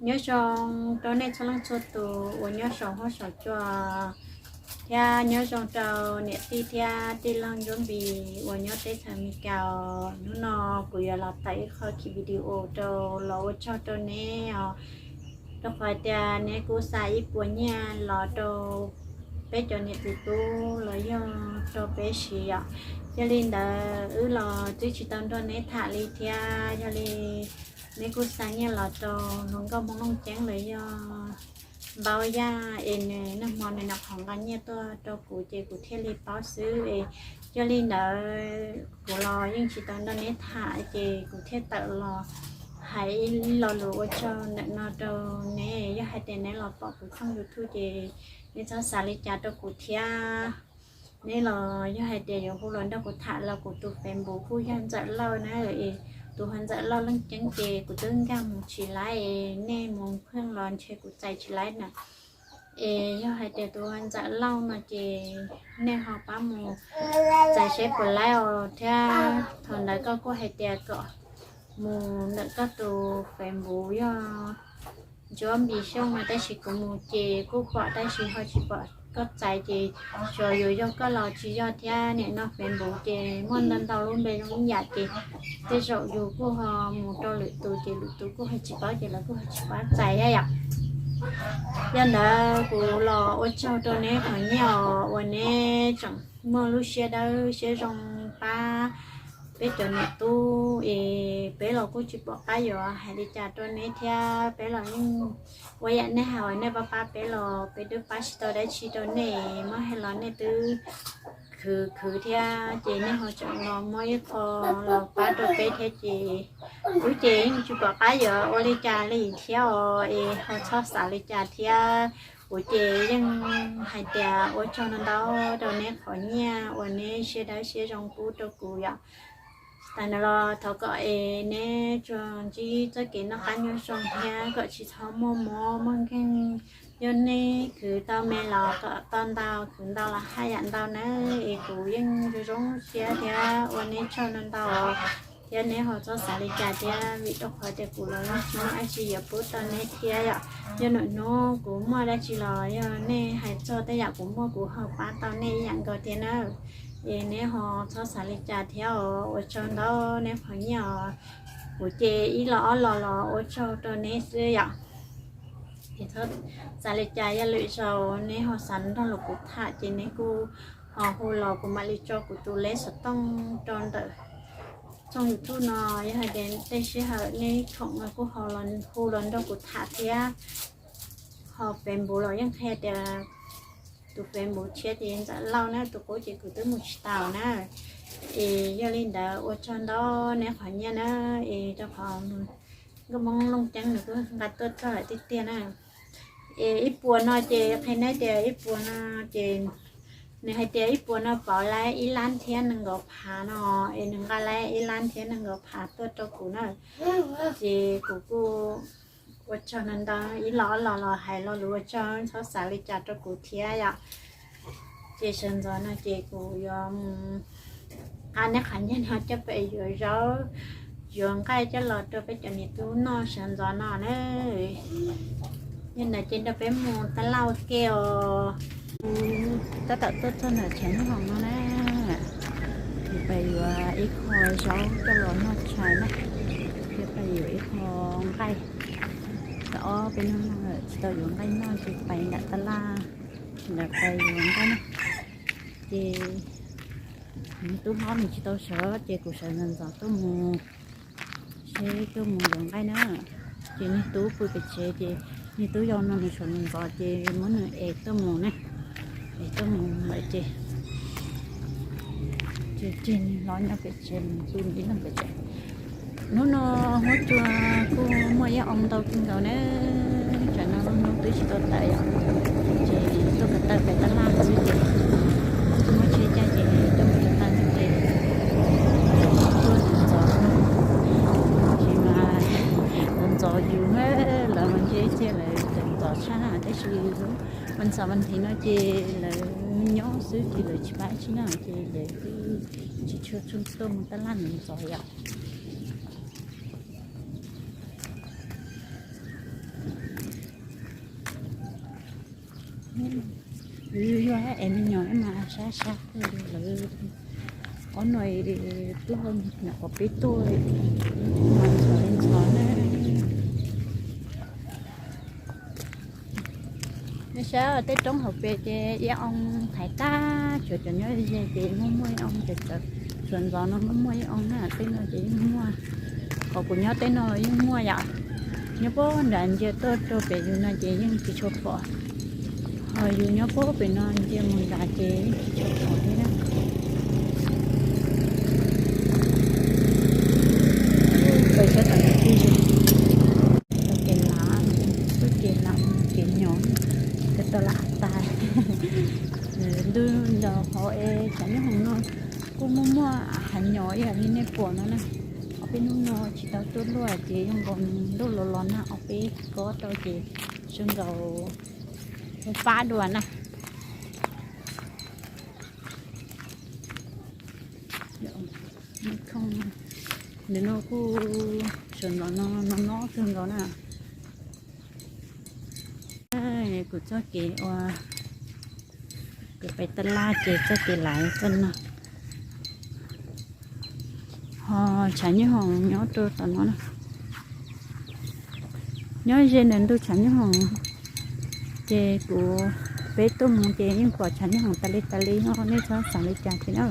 Nyob zoo rau nej txhua leej txhua tus uas nyob saum huab saum cua, thiab nyob zoo rau niam tij thiab tij laug Ntsuab Npis uas nyob teb chaws Amelikas. Hnub no kuv yuav los tawm ib qho video rau los ua tsaug rau neb os, rau qhov tias neb kuj xa ib puas nyiaj los rau peb cov niam txiv tub los yog rau peb siv os. Yog li ntawd wb los twb tsis tau nrog neb tham li thiab, yog li neb kuj xa nyiaj los rau hluas nkauj Hmoob Looj Ceeb los yog Npaub Yaj es nws nag hmo nws nyuam qhuav nqa nyiaj tuaj rau kuv ces kuv thiaj li paub xwb es. Yog li ntawd kuv los yeej tsis tau nrog neb tham ces kuv thiaj tawm los hais ib lo lus ua tsaug ntawm no rau neb. Yog hais tias neb los pom kuv tshooj YouTube ces neb txhob xav li cas rau kuv thiab. Neb los yog hais tias yuav hu los nrog kuv tham los kuv tus Facebook kuj yog Ntxawm Lauj na, es tus ho Ntxawm Lauj Looj Ceeb ces kuv twb nkag mus tsis laib es nej mus pheej los ntshe kuv txais tsis laib na. Es yog hais tias tus Ntxawm Lauj no ces nej ho pab mus txais seb puas laib os thiab thaum ntawd koj kuj hais tias kom mus ntawm koj tus Facebook yog Ntsuab Npis Xyooj no tab sis kuv mus ces kuj pom tab sis ho tsis pom koj txais ces xyov yuav yog koj los tsis yog thiab. Nim no Facebook ces muaj ntau ntau lub npe zoo ib yam ces tej zaum yus kuj ho mus rau lwm tus ces lwm tus kuj ho tsis paub ces lawv kuj ho tsis pab txais thiab yom. Yog ntawd kuv los ua tsaug rau neb qhov nyiaj os uas neb tseem muaj lub siab dawb siab zoo pab peb cov niam tub es peb los kuj tsis pom qab yuav hais li cas rau neb thiab. Peb los yeej ua yam nej hais uas nej pab pab peb los peb twb pab tsis tau dab tsi rau nej, muab hais los nej twb khwv khwv thiab ces nej ho tseem los muab ib qho los pab rau peb thiab ces kuv ces yeej tsis pom qab yuav ua li cas li thiab os, es ho txhob xav li cas thiab. Kuv ces yeej hais tias ua tsaug ntau ntau rau neb qhov nyiaj uas neb siab dawb siab zoo pub rau kuv yom. Tas ntawd los thov kom es neb tsuas ntsib txoj kev noj qab nyob zoo thiab kom tsis txhob muaj mob muaj nkeeg. Yog neb khwv tau me los kom tau ntau, khwv ntau los haj yam ntau nawb. Es kuv yeej zoo zoo siab thiab ua neb tsaug ntau ntau thiab neb ho txhob xav li cas thiab vim rau qhov tias kuv los yeej tsis muaj dab tsi yuav pub tau neb thiab yom. Yog num hnub kuv muaj dab tsi los yog nej hais txog tej yam kuv muaj kuv ho pab tau nej ib yam nkaus thiab na. Es neb ho txhob xav li cas thiab os, ua tsaug ntau neb qhov nyiaj os. Kuv ces ib los ob los los ua tsaug rau neb xwb yom. Es txhob xav li cas, yog lwm zaus neb ho xav nrog los kuv tham ces neb kuj ho hu los kuv mam li tso kuv tus leb xov tooj rau ntawm tshooj YouTube no. Yog hais tias tej sij hawm neb khoom no kuj ho hu los nrog kuv tham thiab. Ho Facebook los yeej qhia tias tus Facebook tshiab ces Ntxawm Lauj na, tus qub ces kuv twb mus tsis tau na. Es yog li ntawd ua tsaug ntau neb qhov nyiaj na, es rau qhov nkauj Hmoob Looj Ceeb nws kuj nqa tuaj txog lawm tiag tiag na. Es ib puas no ces qhia neb tias ib puas no ces nws hais tias ib puas no pauv laib ib lab thiab nees nkaum phav no, es nws nqa laib ib lab thiab nees nkaum phav tuaj rau kuv na. Ces kuv kuj ua tsaug ntau ntau, ib los ob los los hais lo lus ua tsaug, txhob xav li cas rau kuv thiab yom. Ces sawv ntxov no ces kuv yuav mus nqa neb qhov nyiaj no coj pem yuav zaub yuav nqaij coj los rau peb cov niam tub noj sawv ntxov no na. Yog ntawd ces nrog peb mus tab laj ua ke os. Tab tom tuaj txog ntawm tshav nyob hoom no na, peb yuav ib qho zaub coj los noj tshais na, thiab peb yuav ib qho nqaij. Xav ob peb hnub no tsis tau yuav nqaij noj ces pais nram tab laj, nram pais yuav nqaij na. Ces niag tub hlob nws tsis tau sawv ces kuv sawv ntxov ntxov tuaj mus, seb tuaj mus yuav nqaij na. Ces niag tub pw pem tsev ces niag tub yau no nws sawv ntxov ntxov ces muab nws es tuaj mus ne, es tuaj mus lawm ces, ces tseg niag hlob nyob pem tsev mus pw ib leeg pem tsev. Hnub no huab cua kuj muaj ib oo ntau kawg nkaus na. Tsam no lub hnub twb tsis tau tawm yom, ces tuaj ko taw pem tab laj xwb ces tsis muaj tsheb caij ces tuaj ko taw xwb ces tuaj ntxov ntxov, ces mas ntxov ntxov yus na, lawv mas ntshe tias lawv tseem ntxov tshaj tab sis mas ntxov mas nthiv no ces lawv nyob xwb ces lawv tsis pab tsi na ces lawv twb tsis tshua tshua tuaj mus tab laj ntxov yom. Yus yog es me nyuam mas sab sab kawg li lawm. Ob no plaub nyuam qhuav peb tuaj mas ntxhov li ntxhov na. Nej saib tej roob hauv pes ces ib oo thaiv tag, tshuav cov nyob ze ces muaj muaj ib oo, cov sua ntxov no muaj muaj ib oo na, tej no ces yeej muaj. Qhov kuv nyob tej no los yeej muaj yom. Nyob puag nram ntsia tuaj rau pem yus no ces yeej tsis tshua pom, ho yus nyob puag pem no ntsia mus nrad ces yeej tsis tshua pom thiab na. Pais saib tom no twb zoo, tau kev lav, txoj kev lav kev nyom, tau lav tas. Ntuj nto hov es tshav nyob hoom no kuj muaj muaj hav nyom ib yam li nej pom no na. Ob peb hnub no tsis tau tuaj luaj ces zoo nkaus ntuj los los nag ob peb kob rau ces zoo nkaus fab dua na. Ntawm no kuj sawv ntxov no no kawg nkaus na. Kuv txoj kev ua, kuv pais taj laj ces txoj kev lav txoj no. Ho tshav nyob hoom nyob rau tom no na. Nyob ze ntawm ntug tshav nyob hoom ces kuv, peb tuaj mus ces yeej pom tshav nyob hoom tas li tas li no, nej txhob xav li cas thiab na.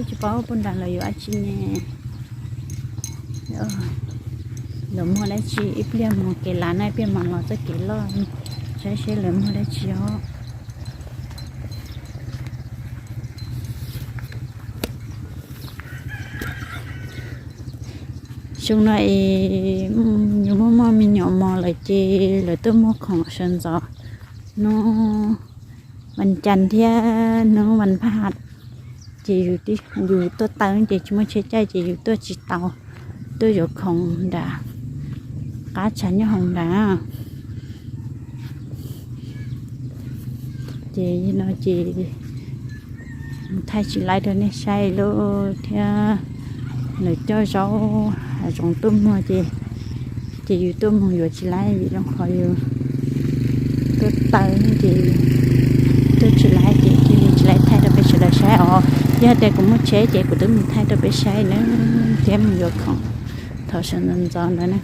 Tsis paub puag nrad lawv yuav dab tsi ne. Lawv muag dab tsi, ib pliag mus kev lav na, ib pliag mam los txoj kev loj, saib seb lawv muag dab tsi os. Xyoo no es yus muaj muaj me nyuam mos lawm ces lawv tuaj muag khoom sawv ntxov. Hnub vas cas thiab hnub vas phaj ces yus tuaj taw ces tsis muaj tsheb caij ces yus tuaj tsis tau, tuaj yuav khoom nram qab tshav nyob hoom nrad. Ces no ces thaij tsis laib rau nej saib lauj thiab. Lawv coj zaub hav zoov tuaj muag ces, ces yus tuaj mus yuav tsis laib vim zoo qhov yus tuaj taw ces tuaj tsis laib ces thiaj li tsis laib thaij rau peb sawv daws saib os. Yog tias kuv muaj tsheb ces kuv twb mus thaij rau peb saib na, thiab mus yuav khoom thaum sawv ntxov ntxov ntawd na.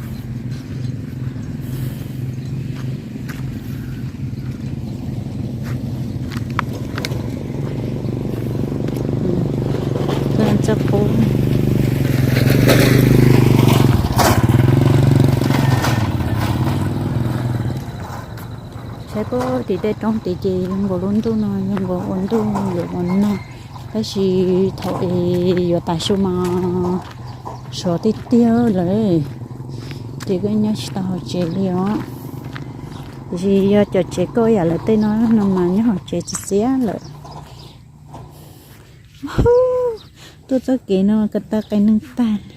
Txoj qub. Saib puag tim tej roob tid ces zoo nkaus lub ntuj no zoo nkaus ua ntuj yuav ua noog, tab sis thaum es yuav tas su mas sov tiag tiag lawm, ces koj nyob tsis tau hauv tsev li os. Tiam sis yog cov tsev koj yam lawv tej no no mas nyob hauv tsev txiv xiab lawm. Tuaj txoj kev no ko taw qe neeg tag li.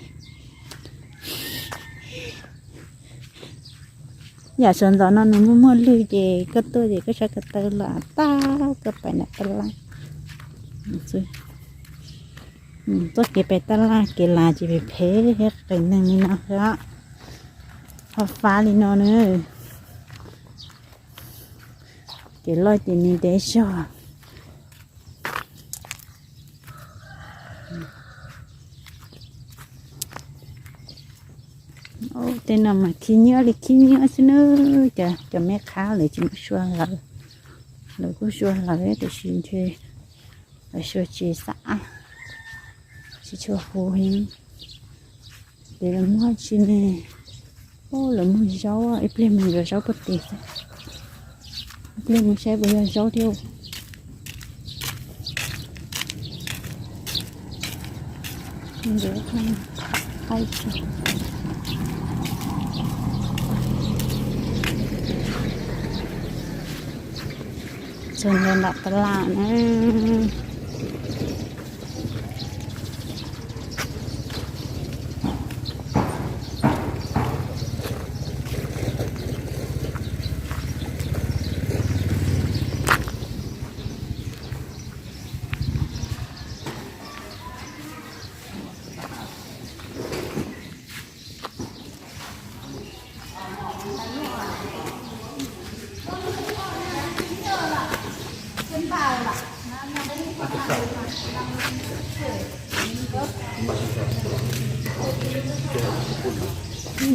Yam sawv ntxov no nws muaj muaj lwg ces koj tuaj ces koj sab ko taw lam tag koj pais nram tab laj xwb. Txoj kev pais tab laj kev lav ces phem phem thiab qe neeg li no thiab. Ho fab li no na. Kev loj ces nws ntev zog. Tej no mas khib nyiab li khib nyiab xwb na. Cov me qhab lawv tsis muaj sua hlawv, lawv kuj sua hlawv tiam sis ntshe lawv sua tsis xav, tsis tshua huv heev. Ces lawv muag tsi ne? Lawv muag zaub, ib pliag mus yuav zaub puag tid xwb. Ib pliag mus saib puas yog zaub thiab. Txog ntua nram tab laj na.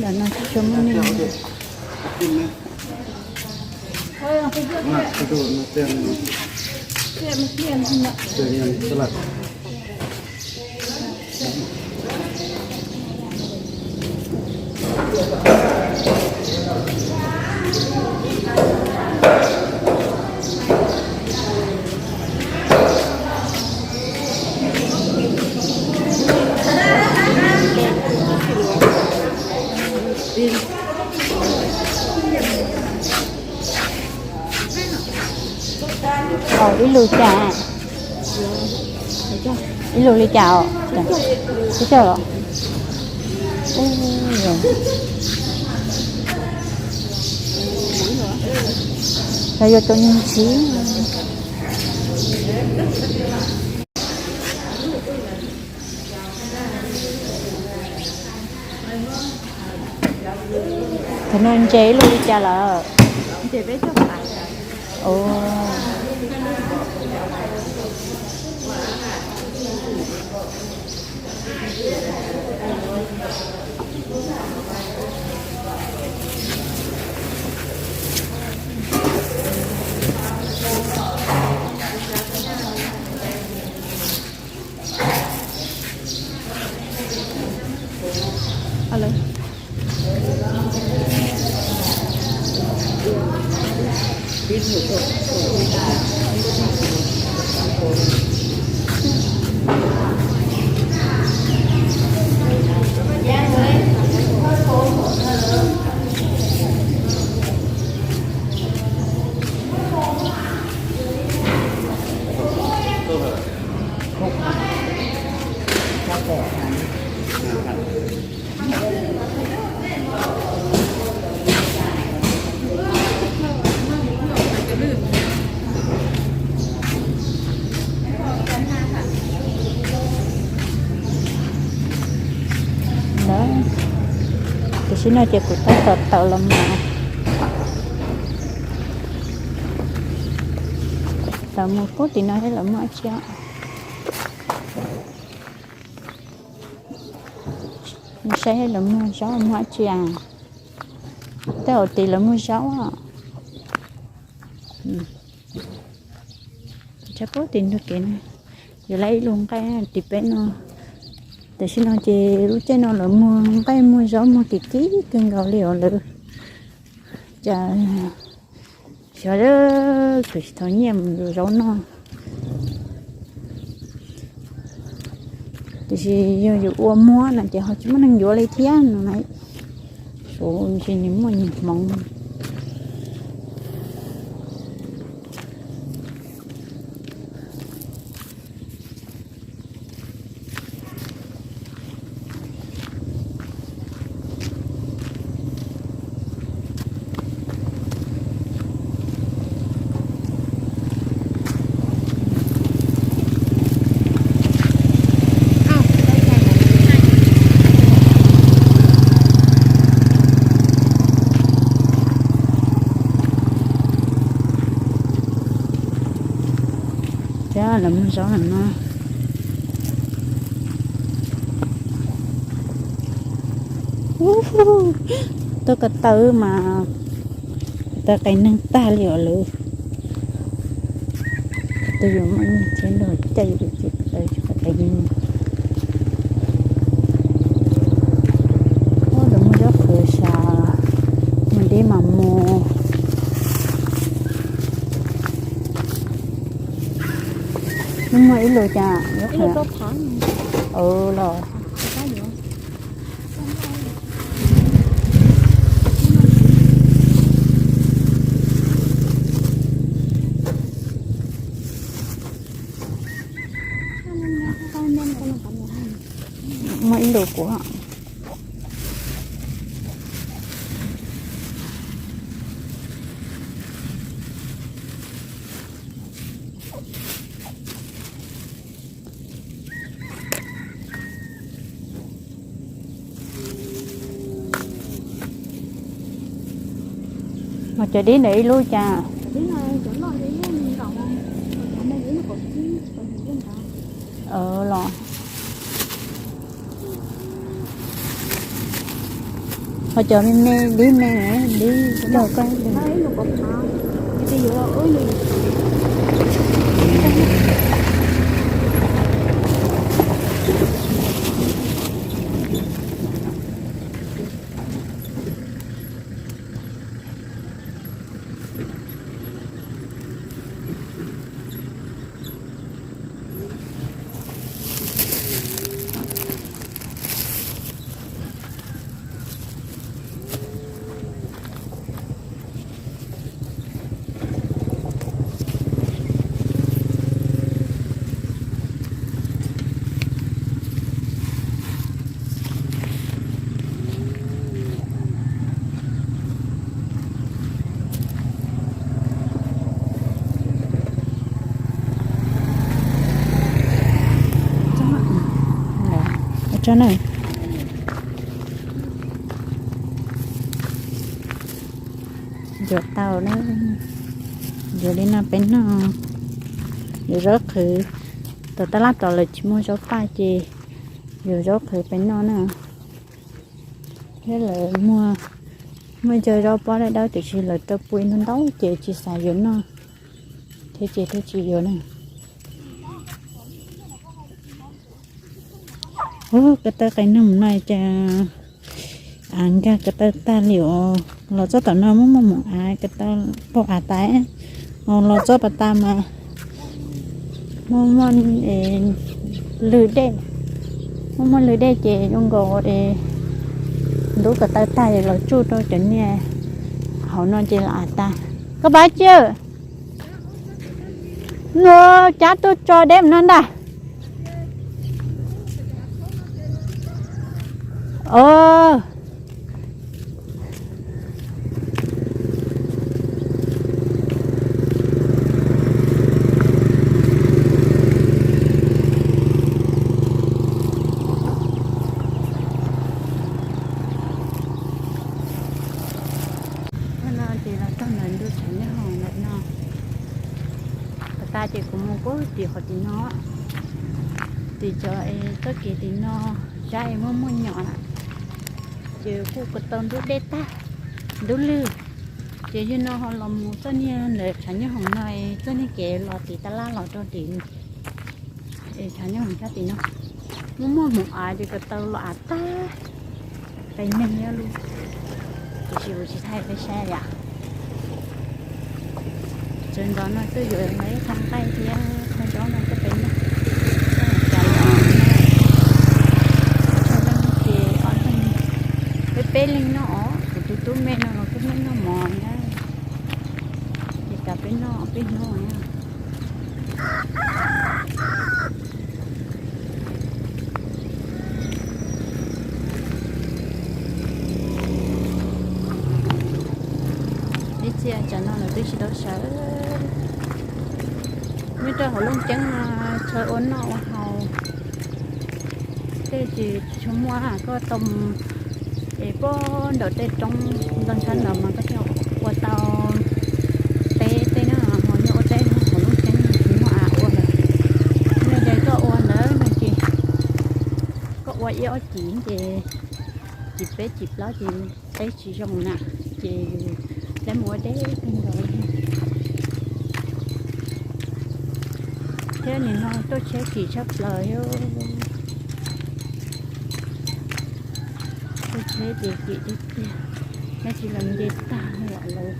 Tam no tsis tshua muaj neeg. Ib lus cas? Ib lus li cas os? Peb caug los? Los yuav tus niag ntxiv. Thaum no ntses ib lus li cas lawm? Tam sim no ces kuv tab tom tawm los mas. Tawm mus pub tim no seb lawv muag dab tsi. Saib lawv muag zaub muag dab tsi. Tej zaum tim lawv muag zaub. Saib pub tim ntug kev no, yuav lawv ib lub nqaij tim peb no. Tam sim no ces lub caij no lawv muag nqaij muag zaub muag kim kim kawg nkaus li os lawv. Cas xyov kuv tsis tau nyiaj mus yuav zaub noj. Tiam sis yog yus ua muag no ces ho tsis muaj neeg yuav li thiab no na. Suav ntshe nws muaj nyiaj hmoov. Thiab lawv muag zaub no. Tuaj ko taw mas tau qee neeg tag li os lawv. Tus yus muaj nyiaj thiab nrog caij yus tus txiv ko taw tsis qee neeg. Ua lawv muag zaub qhwv xyaw, muag dib mas mus. Muag ib lus cas? Los muaj ib lus kuv. Mas cov dib ntawd ib lub cas? Los. Ho cov me me dib me dib cog koj. Tso na. Yuav tau na, yuav li no peb noj. Yuav zaub qhwv, tau tab laj tod lawv tsis muaj zaub paj ces yuav zaub qhwv peb noj na. Thiab lawv muaj, muaj cov zaub pob dawb dawb tiam sis lawv rau pua ntau ntau ces tsis xav yuav noj thiab ces thiaj tsis yuav na. Ub, ko taw qee neeg no cas av nkag ko taw tag li os. Los txog tom no muaj muaj mus av ko taw pom av tas. Los txog pas tas mas muaj muaj lwg dej, muaj muaj lwg dej ces zoo nkaus es ntub ko taw tag los tsuj rau cov niag hauv no ces los av tas. Koj pab ciaj, no cab tuaj tso deb no ntag. Hnub no ces los txog ntawm ntug tshav nyob hoom lawm no. Pas tas ces kuv mus puag tim qhov tim no, tim cov txoj kev tim no, sab es muaj muaj nyom na, ces kuj ko taw ntub dej tag, ntub lwg. Ces yog no ho los mus txoj niag ntawm tshav nyob hoom no, txoj niag kev los tim tab laj los rau tim tshav nyob hoom sab tim no. Muaj muaj hmoov av ces ko taw los av tag, qee neeg nyob lub, tiam sis kuv tsis thaij peb saib li. Tseem ntxov no twb yuav los ib qho nqaij thiab qho zaub no coj peb noj. Cas los no, tshuav leej ces ob leeg, peb peb leeg noj os, kuv tus tub me no los kuj noj noj mov na, ces kav peb noj peb hnub na. Ib txhia tsam no lawv twb tsis tau sawv. Nyob rau hauv Looj Ceeb no, chaw ua noj ua haus tej ces tsis tshua muaj, koj tau mus es puag nraum tej roob ntxeeg sab ntawd mas koj thiaj ua tau teb tej na, ho nyob ua teb hauv Looj Ceeb no tsis muaj av ua lawm. Yog tias koj ua ntawd no ces koj ua ib ob cim ces cim peb cim plaub ces teb tsis zoo na, ces yus teb mus ua deb kawg nkaus li. Thiab nim no tuaj tsheb kim tshaj plaws thiab. Tuaj tsheb ces kim tiag tiag, nyob tsis los nce tag li os lawv.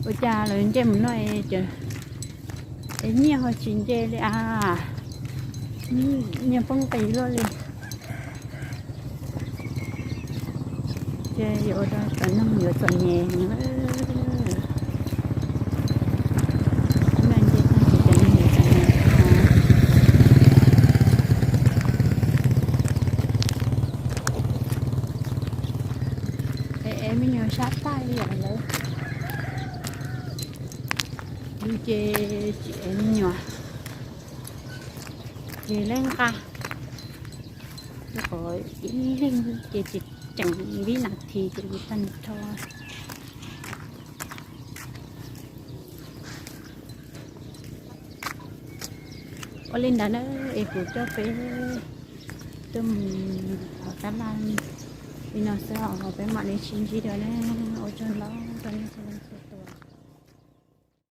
Ua cas lawv nce mus no es nyiaj ho tsis nce li as, nyiaj poob qis luaj li. Ces yuav ua rau cov neeg yuav txom nyem heev. Nce tag ces cov neeg yuav txom nyem. Es me nyuam sab tag li os lawv. Ces tsis ev me nyuam, ces leb nqa, rau qhov ib leeg ces tsis tseem vib nas this ces tag nrho. Ua li ntawd na, es kuv coj peb tuaj mus hauv tab laj. Li no xwb os, peb mam li sib ntsib dua na. Ua tsaug ntau rau nej txhua